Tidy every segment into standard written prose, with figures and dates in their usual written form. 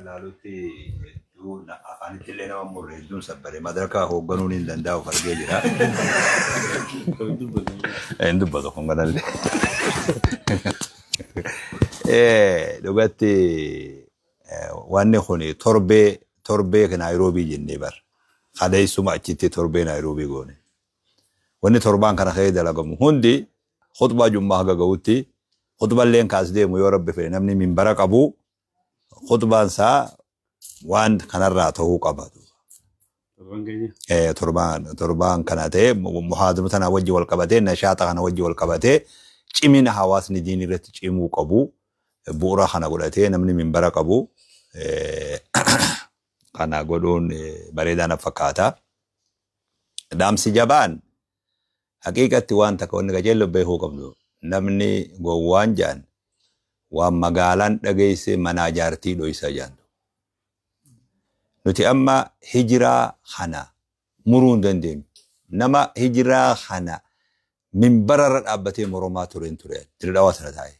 laalutti hedduu afaanitti illee nama murre hedduun sabbare madaraka hoogganuun hin danda'u argee jira. Hin dubbatu kun kanallee. Dhugatti wanni kun torbee torbee Naayiroobii jennee bar. Kaleessuma achitti torbee Naayiroobii goone. Wanni torbaan kana keessa dalagamu hundi khutbaa jummaa haga ga'utti khutballeen kaas deemu yoo rabbi fedhe namni minbara qabu khutbaan isaa waan kanarraa ta'uu qaba. Torbaan kana ta'e muhaadara tana wajji wal qabatee nashaaxa kana wajji wal qabatee cimina hawaasni diinii irratti cimuu qabu bu'uura kana godhatee namni minbara qabu kana godhuun bareedaa na fakkaata. Dhaamsi jabaan haqiiqatti waan takka wanni qajeello beekuu qabdu namni gowwaan jedhan waan magaalaan dhageesse manaa jaartii dhoysa jedhan. Nuti amma hijiraa kana muruu hin dandeenyu. Nama hijiraa kana minbararra dhaabbatee moromaa tureen ture. Dirdhawaa sana taa'ee.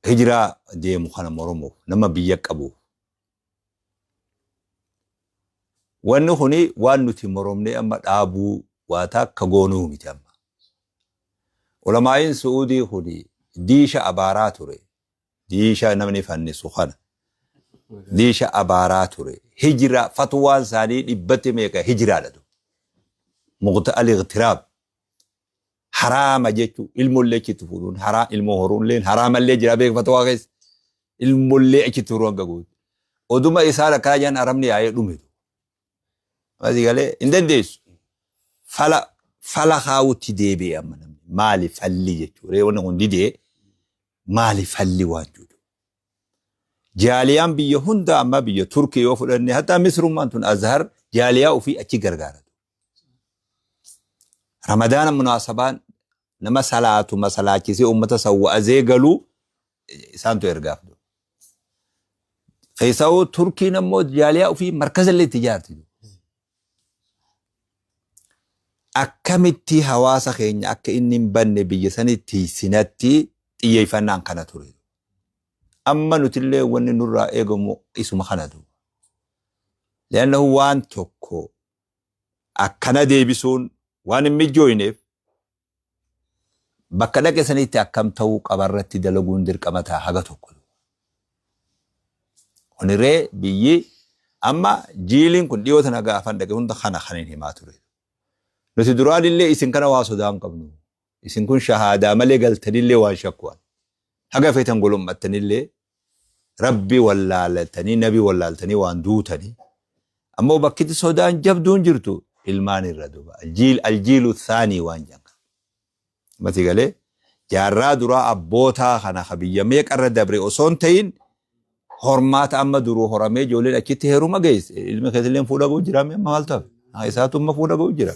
Hijiraa deemu kana moromuuf nama biyya qabuuf. Wanni kuni waan nuti moromnee amma dhaabuu waa takka goonuu miti amma. Ulamaa'iin Su'uudii kuni diisha abaaraa ture. Diisha namni fannisu kana. Diisha abaaraa ture. Hijiraa fatwaan isaanii dhibbatti meeqa hijiraadha. Muqta al-iqtiraab. Haraama jechuu ilmollee achitti fuudhuun haraa ilmoo horuunillee haraamallee jira beek fatwaa keessa. Ilmollee achitti horuu hanga gootu. Oduma isaan akkana jedhan arabni yaa'ee dhume. Asii galee hin dandeessu. Fala fala kaawutti deebi'e amma namni. Maali falli jechuudha. Ree wanni kun didee maali falli waan jedhu. Jaaliyaan biyya hunda amma biyya Turkii yoo fudhanne hatta Misrummaan tun Azhar jaaliyaa ofii achi gargaaratu. Ramadaana munaasabaan nama salaatuma salaachisee uummata san wa'azee galuu isaantu ergaaf. Keessawuu Turkiin ammoo jaaliyaa ofii markaza illee itti ijaarti. Akkamitti hawaasa keenya akka inni hin banne biyya sanitti sinatti xiyyeeffannaan kana ture. Amma nutillee wanni nurraa eegamu isuma kana duuba. Leannahu waan tokko akkana deebisuun waan hin mijjooyneef bakka dhaqe sanitti akkam ta'uu qaba irratti dalaguun dirqama ta'a haga tokko. Kuniree biyyi amma jiiliin kun dhiyoo tana gaafan dhaqe hunda kana kan hin himaa ture. Nuti duraan illee isin kana waa sodaa hin qabnu. Isin kun shahaadaa malee galtanillee waan shakkuwan. Haga feetan golom'attanillee Rabbi wallaalatanii nabi wallaaltanii waan duutanii. Ammoo bakkiti sodaan jabduun jirtu ilmaan irra duba. Aljiil aljiilu thaanii waan jedhan. Mati galee jaarraa duraa abbootaa kana ka biyya meeqarra dabre osoo hin ta'in hormaata amma duruu horamee ijoolleen achitti heeruma geesse. Ilmi keetilleen fuudha ga'u jira amma maal ta'a? Isaatu amma fuudha ga'u jira.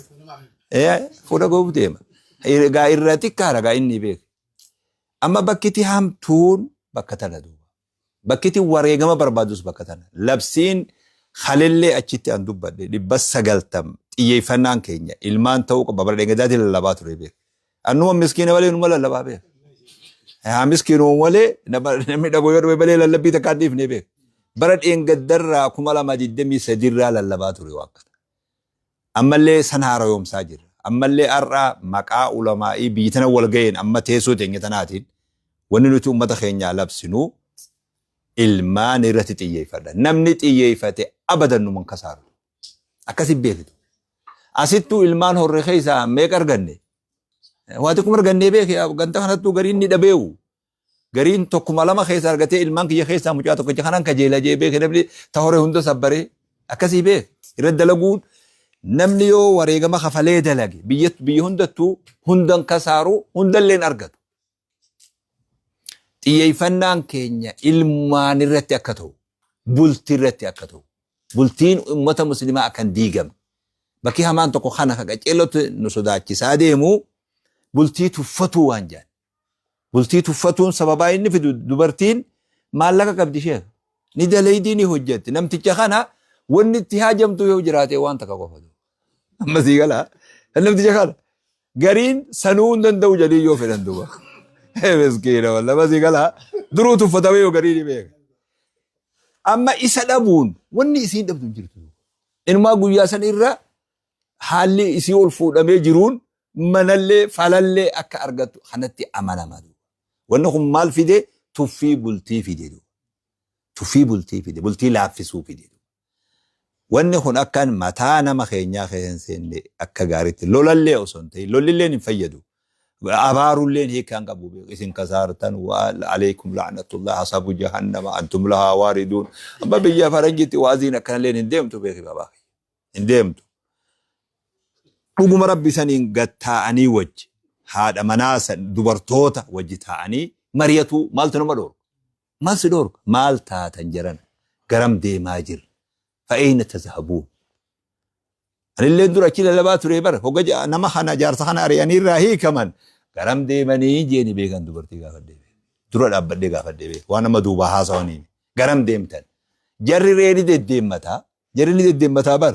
Fuudha ga'uuf deema. Egaa irra xiqqaadha gaa inni beeka. Amma bakkiti hamtuun bakka tana duuba. Bakkiti wareegama barbaadus bakka tana. Labsiin halellee achitti an dubbadhe 900 xiyyeeffannaan keenya ilmaan ta'uu qaba bara dheengadaatiin lallabaa ture beeka. Annuma miskiina malee numa lallabaa beeka. Haa miskiinuma malee namni dhagoo yoo dhufe malee lallabbii takkaan dhiifnee beeka. Bara dheengaddarraa 2023 irraa lallabaa ture waan kana. Ammallee san haarayoomsaa jirra. Ammallee har'a maqaa ulamaa'ii biyyi tana wal ga'een amma teessoo teenya tanaatiin wanni nuti ummata keenyaa labsinu ilmaan irratti xiyyeeffadha. Namni xiyyeeffate abadan numan kasaaru. Akkasi beekitu. Asittuu ilmaan horre keessaa meeqa arganne? Waa xiqquma argannee beeke ganta kanattuu gariin ni dhabeewu. Gariin tokkuma lama keessa argatee ilmaan kiyya keessaa mucaa tokkicha kanan kajeela jee beeke namni ta hore hunda sabbaree akkasii beeke irra dalaguun namni yoo wareegama kafalee dalage biyya biyya hundattuu hundan kasaaru hundallee hin argatu. Xiyyeeffannaan keenya ilmaan irratti akka ta'u bultii irratti akka ta'u bultiin ummata muslimaa akka hin diigamne bakki hamaan tokko kana ka qaceellotti nu sodaachisaa deemu bultii tuffatuu waan jedhan. Bultii tuffatuun sababaa inni fidu dubartiin maallaqa qabdi ishee ni dalaydii ni hojjetti. Namticha kana wanni itti haajamtu yoo jiraate waan takka qofa. Amma sii galaa. Namticha kana gariin sanuu hin danda'u jedhii yoo fedhan duuba. Miskiina walla amma sii galaa. Duruu tuffatamee yoo garii ni beeka. Amma isa dhabuun wanni isiin dhabdu hin jirtu. Inumaa guyyaa san irra haalli isii ol fuudhamee jiruun manallee falallee akka argattu kanatti amanama. Wanni kun maal fide? Tuffii bultii fide. Tuffii bultii fide. Bultii laaffisuu fide. Wanni kun akkan mataa nama keenyaa keessa hin seenne akka gaariitti lolallee osoo hin ta'in lollilleen hin fayyadu. Abaarulleen hiikaa hin qabu. Isin kasaartan waa aleykum la'natullah hasabu jahannama antum lahaa waariduun. Amma biyya faranjitti waaziin akkanalleen hin deemtu beeki babaa. Hin deemtu. Dhuguma rabbi saniin gad taa'anii wajji haadha manaa san dubartoota wajji taa'anii mari'atuu maaltu nama dhoorga? Maal si dhoorga? Maal taatan jarana? Garam deemaa jirra? Fa'eeyna tazhabuun? Anillee dura achi lallabaa ture bara hogga nama kana jaarsa kana ari'anii irraa hiikaman garam deemanii jeeni beekan dubartii gaafadhee beeka. Dura dhaabbadhee gaafadhee beeka. Waan nama duubaa haasawanii garam deemtan. Jarri ree ni deddeemmataa. Jarri ni deddeemmataa bar.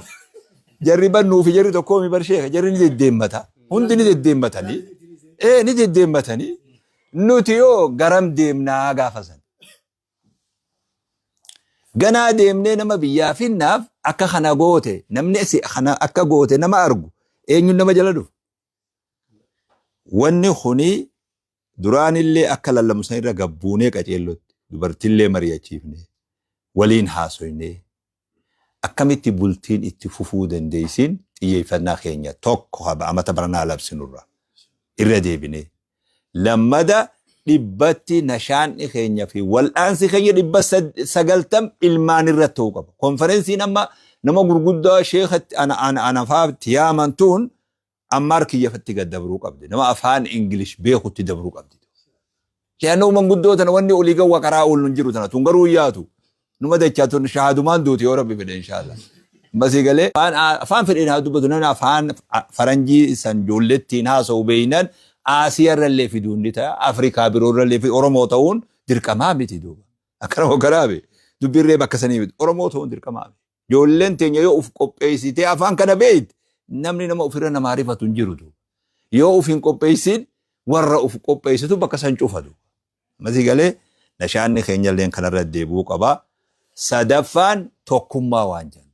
Jarri bannuu fi jarri tokkoo mi bar sheeka. Jarri ni deddeemmata. Hundi ni deddeemmatanii. Ee ni deddeemmatanii. Nuti yoo garam deemnaa gaafa san. Ganaa deemnee nama biyyaa finnaaf akka kana goote namni kana akka goote nama argu eenyuun nama jala dhufa. Wanni kuni duraanillee akka lallamu san irra gabbuunee qaceellotti dubartillee mari'achiifne waliin haasoynee akkamitti bultiin itti fufuu dandeessiin xiyyeeffannaa keenya tokko haba amata baranaa labsinurra irra deebinee lammada dhibbatti nashaanni keenya fi wal'aansi keenya 990 ilmaan irratti ta'uu qaba. Konferensiin amma nama gurguddaa sheekatti ana ana ana faatti yaaman tun Ammaar kiyyafatti gad dabruu qabdi. Nama afaan English beekutti dabruu qabdi. Li'annoo manguddoo tana wanni olii gawwa karaa oolnu hin jiru tana tun garuu hin yaatu. Numa dachaa tun shahaadumaan duuti yoo rabbi fedhe inshaallah. Masii galee afaan fedheen haa dubbatu namni afaan faranjii san ijoollettiin haasa'u beeynan Aasiyaa irrallee fiduun ni ta'a Afrikaa biroo irrallee fidu Oromoo ta'uun dirqamaa miti duuba. Akkana hogganaa be dubbiin bakka sanii miti Oromoo ta'uun dirqamaa miti. Ijoolleen teenya yoo uf qopheessitee afaan kana beeyte namni nama ofirra namaa rifatu hin jiru duuba. Yoo uf hin qopheessin warra uf qopheessitu bakka san cufa duuba. Masii galee nashaanni keenyalleen kanarra deebi'uu qaba. Sadaffaan tokkummaa waan jennu.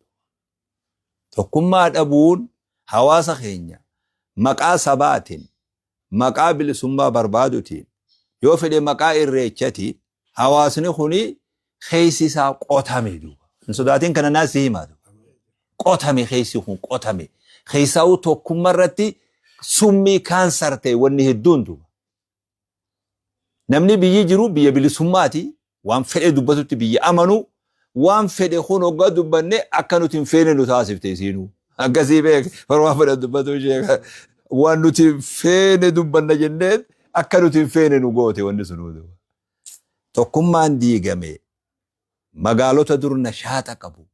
Tokkummaa dhabuun hawaasa keenya maqaa sabaatiin maqaa bilisummaa barbaadutiin yoo fedhe maqaa irreechatiin hawaasni kuni keessi isaa qotame duuba. Hin sodaatin kana naa si himaa duuba. Qotame keessi kun qotame. Keessaa'uu tokkummaa irratti summii kaansar ta'e wanni hedduun duuba. Namni biyyi jiru biyya bilisummaati. Waan fedhe dubbatutti biyya amanu. Waan fedhe kun hoggaa dubbanne akka nuti hin feene nu taasifte isiinuu. Akkasii beek waan fedhe dubbatu ishee waan nuti hin feene dubbanna jenneen akka nuti hin feene nu goote wanni sunuu. Tokkummaan diigame magaalota dur nashaata qabu.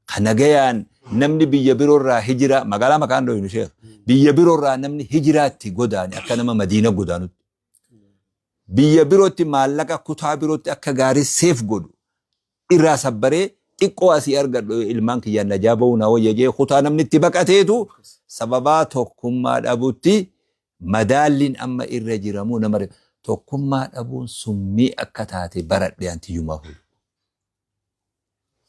Ka nagayaan namni biyya biroorraa hijiraa magaalaa maqaan dhoynu sheekh biyya biroorraa namni hijiraatti godaane akka nama madiina godaanutti. Biyya birootti maallaqa kutaa birootti akka gaarii seef godhu irraa sabbaree xiqqoo asii argadhu ilmaan kiyyaan najaa ba'uu naa wayya jee kutaa namni itti baqateetu sababaa tokkummaa dhabutti madaalliin amma irra jiramuu nama tokkummaa dhabuun summii akka taate baradhe antiyyumaa fuudhu.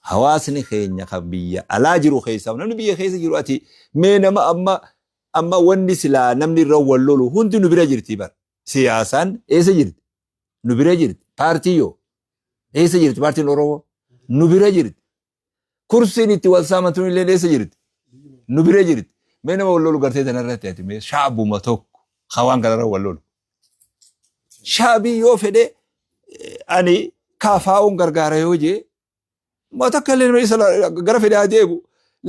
Hawaasni keenya kan biyya alaa jiru keessaa namni biyya keessa jiru ati mee nama amma amma wanni silaa namni irra wal lolu hundi nu bira jirti bara. Siyaasaan eessa jirti? Nu bira jirti. Paartii yoo eessa jirti paartiin Oromoo? Nu bira jirti. Kursiin itti wal saaman tun illee eessa jirti? Nu bira jirti. Mee nama wal lolu gartee tanarratti ati mee shaabuma tokko hawaan kanarra wal lolu. Shaabii yoo fedhe ani kaafaa'uun gargaara yoo jee maa takka illee isa gara fedhe haa deemu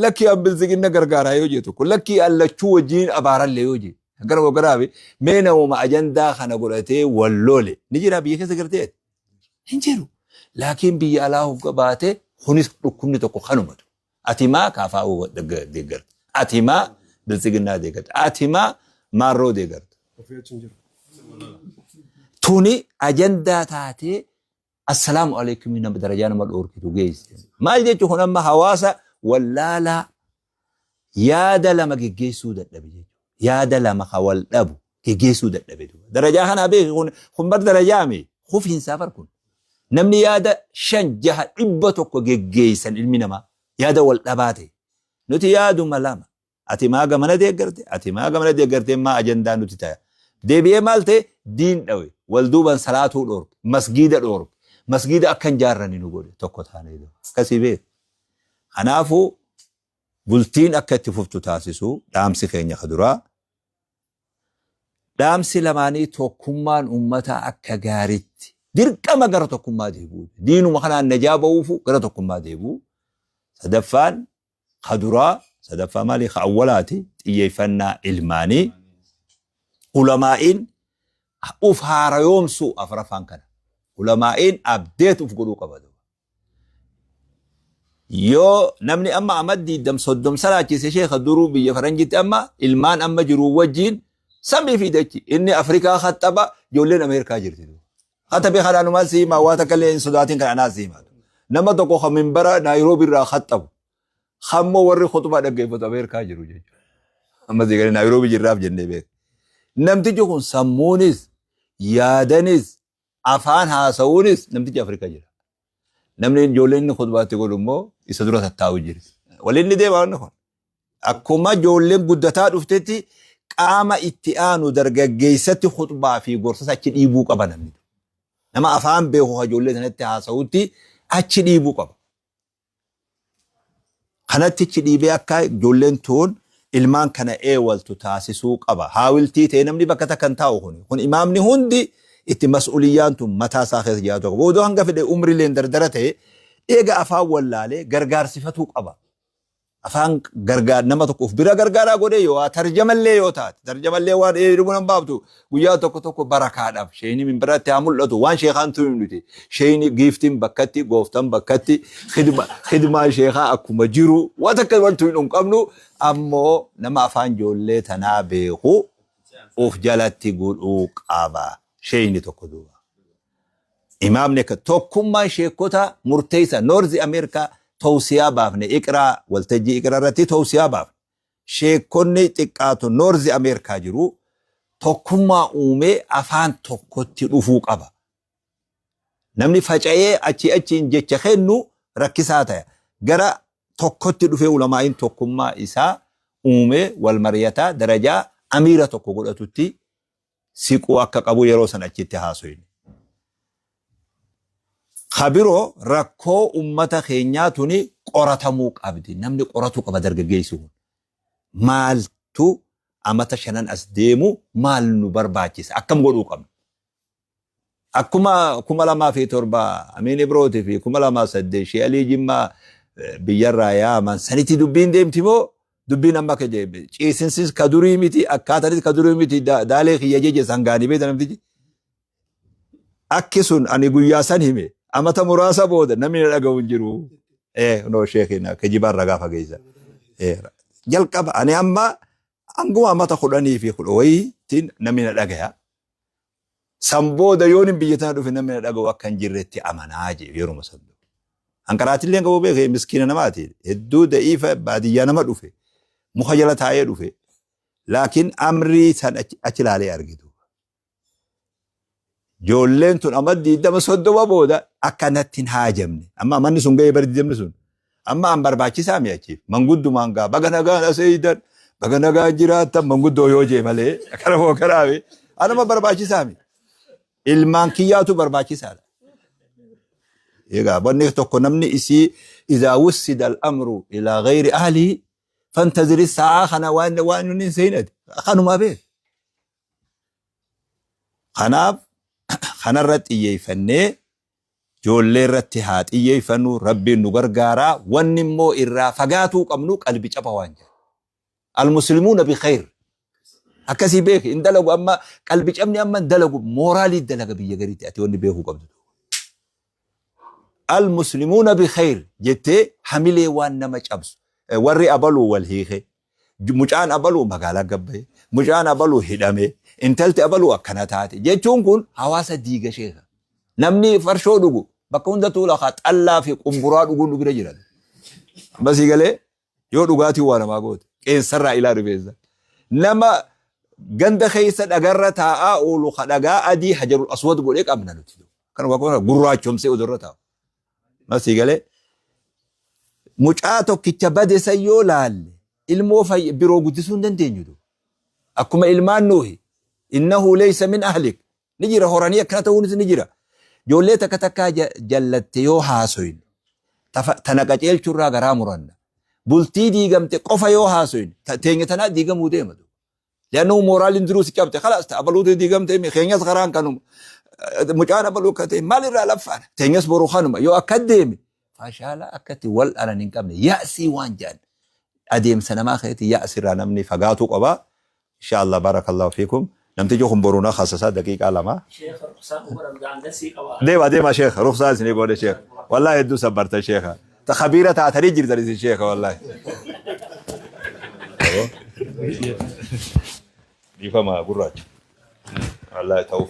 lakkii an bilziginna gargaaraa yoo jee tokko lakkii an lachuu wajjin abaarallee yoo jee gara garaafi mee namuma ajandaa kana godhatee wal lole ni jira biyya keessa gartee hin jiru. Laakiin biyya alaa hogga baate kunis dhukkubni tokko kanumatu. Ati maa kaafaa'uu deeggarta? Ati maa biltsiginnaa deeggarta? Ati maa maarroo deeggarta? Tuni ajandaa taatee assalaamu alaikum nama darajaa nama dhoorkitu geesse. Maal jechuun kun amma hawaasa wallaalaa yaada lama geggeessuu dadhabe jechuudha. Yaada lama ka wal dhabu geggeessuu dadhabe. Darajaa kanaa beeki kun kun bar darajaami. Kufiinsaa bar kun. Namni yaada 5 6 100 geggeessan ilmi namaa yaada wal dhabaa ta'e. Nuti yaaduma lama. Ati maa gamana deeggarte? Ati maa gamana deeggarte? Maa ajandaa nuti taya. Deebi'ee maal ta'e? Diin dhawe. Wal duuban salaatuu dhoorke. Masgiida dhoorke. Masgiida akka hin jaarranne nu godhe. Tokko taanee duuba. Akkasii beeku. Kanaafuu bultiin akka itti fuftu taasisuu dhaamsi keenya ka duraa. Dhaamsi lamaanii tokkummaan ummataa akka gaaritti dirqama gara tokkummaa deebi'uu. Diinuma kanaan najaa ba'uufu gara tokkummaa deebi'uu. Sadaffaan ka duraa sadaffaa maali ka awwalaati xiyyeeffannaa ilmaanii ulamaa'iin uf haarayoomsuu afraffaan kana. Ulamaa'iin abdeet uf godhuu qaba. Yoo namni amma amad diiddam soddom salaachise sheekha duruu biyya faranjitti amma ilmaan amma jiruu wajjiin samii fi dachi inni Afrikaa khaxxaba ijoolleen Ameerikaa jirti. Khaxabe kanaanumaa si himaa waa takka illee hin sodaatin kan anaa si himaa. Nama tokko kan minbara Naayiroobi irraa khaxxabu kammoo warri khutbaa dhaggeeffatu Ameerikaa jiru jechuudha. Amma si galee Naayiroobi jirraaf jennee beeka. Namtichi kun sammuunis yaadanis afaan haasa'uunis namtichi Afrikaa jira. Namni ijoolleen inni khutbaatti godhu immoo isa dura tattaa'u jira. Waliin ni deema wanni kun. Akkuma ijoolleen guddataa dhuftetti qaama itti aanu dargaggeessatti khutbaa fi gorsas achi dhiibuu qaba namni. Nama afaan beeku ijoollee sanatti haasa'utti achi dhiibuu qaba. Kanatti achi dhiibee akka ijoolleen tun ilmaan kana eewaltu taasisuu qaba. Haawiltii ta'e namni bakka takka hin taa'u kuni. Kun imaamni hundi itti mas'uliyyaan tun mataa isaa keessa jiraatu qaba. Odoo hanga fedhe umriileen dardara ta'e eega afaan wallaalee gargaarsifatuu qaba. Afaan gargaar nama tokko of bira gargaaraa godhee yoo tarjamallee yoo taate tarjamallee waan dheedumu nan baaftu guyyaa tokko tokko barakaadhaaf sheeyni minbaratti haa mul'atu waan sheekaan tun nuti sheeyni giiftiin bakkatti gooftan bakkatti khidmaan sheekaa akkuma jiru waan takka wantu hin qabnu ammoo nama afaan ijoollee tanaa beeku of jalatti godhuu qaba sheeyni tokko duuba. Imaamni akka tokkummaan sheekota murteessa Noorzi Ameerikaa tawsiyaa baafne iqraa waltajjii iqraa irratti tawsiyaa baafne. Sheekonni xiqqaatu Noorzi Ameerikaa jiru tokkummaa uumee afaan tokkotti dhufuu qaba. Namni faca'ee achii achiin jecha kennu rakkisaa ta'a. Gara tokkotti dhufee ulamaa'iin tokkummaa isaa uumee wal mari'ataa darajaa amiira tokko godhatutti siquu akka qabu yeroo san achitti haasoyne. Ka biroo rakkoo ummata keenyaa tuni qoratamuu qabdi. Namni qoratuu qaba dargaggeessi kun. Maaltu amata shanan as deemu maal nu barbaachisa? Akkam godhuu qabna? Akkuma 2007 Amiin Ibrootii fi 2008 Shee Alii Jimmaa biyyarraa yaaman sanitti dubbiin deemti moo Dubbiin amma akka jee ciisinsis ka durii miti akkaatanis ka durii miti daalee kiyya jeje sangaanii beekta namtichi. Akki sun ani guyyaa san hime amata muraasa booda namni na dhaga'u hin jiru. No sheekina kijibaan ragaa fageessa. Jalqaba ani amma hanguma amata kudhanii fi kudha wayiitiin namni na dhagaya. San booda yoon hin biyya tana dhufe namni na dhaga'u akka hin jirretti amanaa jee yeruma san. Hanqaraatillee qabu beeke miskiina namaati. Hedduu da'iifa baadiyyaa nama dhufe. Muka jala taa'ee dhufe. Laakiin amrii san achi ilaalee argitu. Ijoolleen tun amma 20 30 booda akka natti hin haajamne. Amma amanni sun ga'ee bari diidamni sun. Amma an barbaachisaa mi achiif? Manguddumaan gaa baga nagaan as eeydan baga nagaan jiraattan manguddoo yoo jee malee akkana moo kanaafi anama barbaachisaa mi? Ilmaan kiyyaatu barbaachisaadha. Egaa wanni tokko namni isii idaa wussida al-amru ilaa gayri ahlihi fantaziri sa'aa kana waan inni hin seenati kanumaa beek. Kanaaf kanarra xiyyeeffannee ijoollee irratti haa xiyyeeffannu rabbiin nu gargaaraa wanni immoo irraa fagaatuu qabnu qalbi caba waan jedhu. Almuslimuuna bi khayr. Akkasii beeki hin dalagu amma qalbi cabni amma hin dalagu mooraalii dalaga biyya gariitti ati wanni beekuu qabdu. Almuslimuuna bi khayr jettee hamilee waan nama cabsu warri abaluu wal hiike mucaan abaluu magaalaa gabbaye mucaan abaluu hidhame intalti abaluu akkana taate jechuun kun hawaasa diiga sheeka. Namni farshoo dhugu bakka hundattuu lafa xallaa fi qumburaa dhuguun nu bira jiran. Amma sii galee Yoo dhugaatiin waa namaa goote qeensarraa ilaa rifeensa. Nama ganda keessa dhagarra taa'aa oolu ka dhagaa adii hajarul aswad godhee qabna nuti. Kan waa gurraachomsee odorra taa'u. Masii galee mucaa tokkicha bade san yoo laalle ilmoo biroo guddisuu hin dandeenyu. Akkuma ilmaan Nuuhi innahu laysa min ahlik ni jira horanii akkana ta'uunis ni jira. Ijoollee takka takkaa jallatte yoo haasoyne tana qaceelchurraa garaa muranna. Bultii diigamte qofa yoo haasoyne teenya tanaa diigamuu deema. Li'annahu mooraaliin duruu si cabte khalaas abaluutu diigamte keenyas karaan kanuma. Mucaan abaluu akka ta'e maalirraa laffaana teenyas boru kanuma yoo akka deeme fashaala akkatti wal dhalan hin qabne yaa'sii waan jedhan adeemsa namaa keessatti yaa'sirraa namni fagaatuu qaba. Insha Allah barakallahu fiikum. Namtichi kun boruu na khasasa daqiiqaa 2. Sheekha ruqsaan godhan gaandasii qaba. Deema deema sheekha ruqsaan isinii godhe sheekha. Wallahi hedduu sabbartan sheekha. Ta khabiira taatanii jirtan isin sheekha wallahi. Dhiifama gurraacha. Wallahi ta'uuf.